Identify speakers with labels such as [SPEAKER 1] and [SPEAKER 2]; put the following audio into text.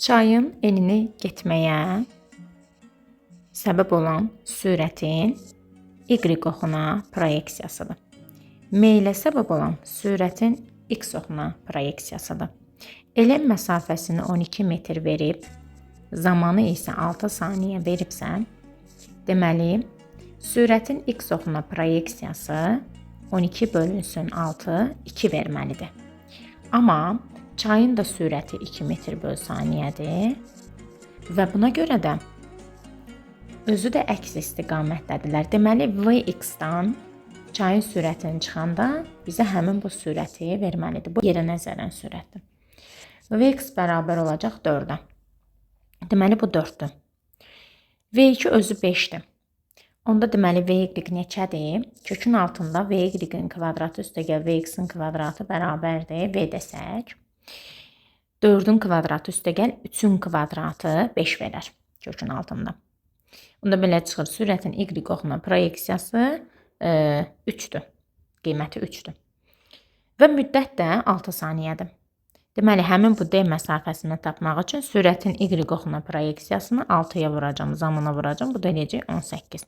[SPEAKER 1] Çayın enini getməyə səbəb olan sürətin Y oxuna proyeksiyasıdır. Meylə səbəb olan sürətin X oxuna proyeksiyasıdır. Elm məsafəsini 12 metr verib, zamanı isə 6 saniyə veribsə, deməli, sürətin X oxuna proyeksiyası 12 bölünsün 6, 2 verməlidir. Amma çayın da sürəti 2 metr böl saniyədir və buna görə də özü də əks istiqamətdədirlər. Deməli, Vx-dan çayın sürətini çıxanda bizə həmin bu sürəti verməlidir. Bu yerə nəzərən sürətdir. Vx bərabər olacaq 4-ə. Deməli, bu 4-dür. V2 özü 5-dir. Onda deməli Vy neçədir? Kökün altında Vy-in kvadratı üstəgəl Vx-in kvadratı bərabərdir. V desək, 4-ün kvadratı üstəgəl 3-ün kvadratı 5 verər kökün altında. Onda belə çıxır, sürətin Y oxuna proyeksiyası 3-dür. Qiyməti 3-dür. Və müddət də 6 saniyədir. Deməli, həmin bu D məsafəsini tapmaq üçün sürətin Y oxuna proyeksiyasını 6-ya vuracam, zamana vuracam. Bu da eləyəcək 18.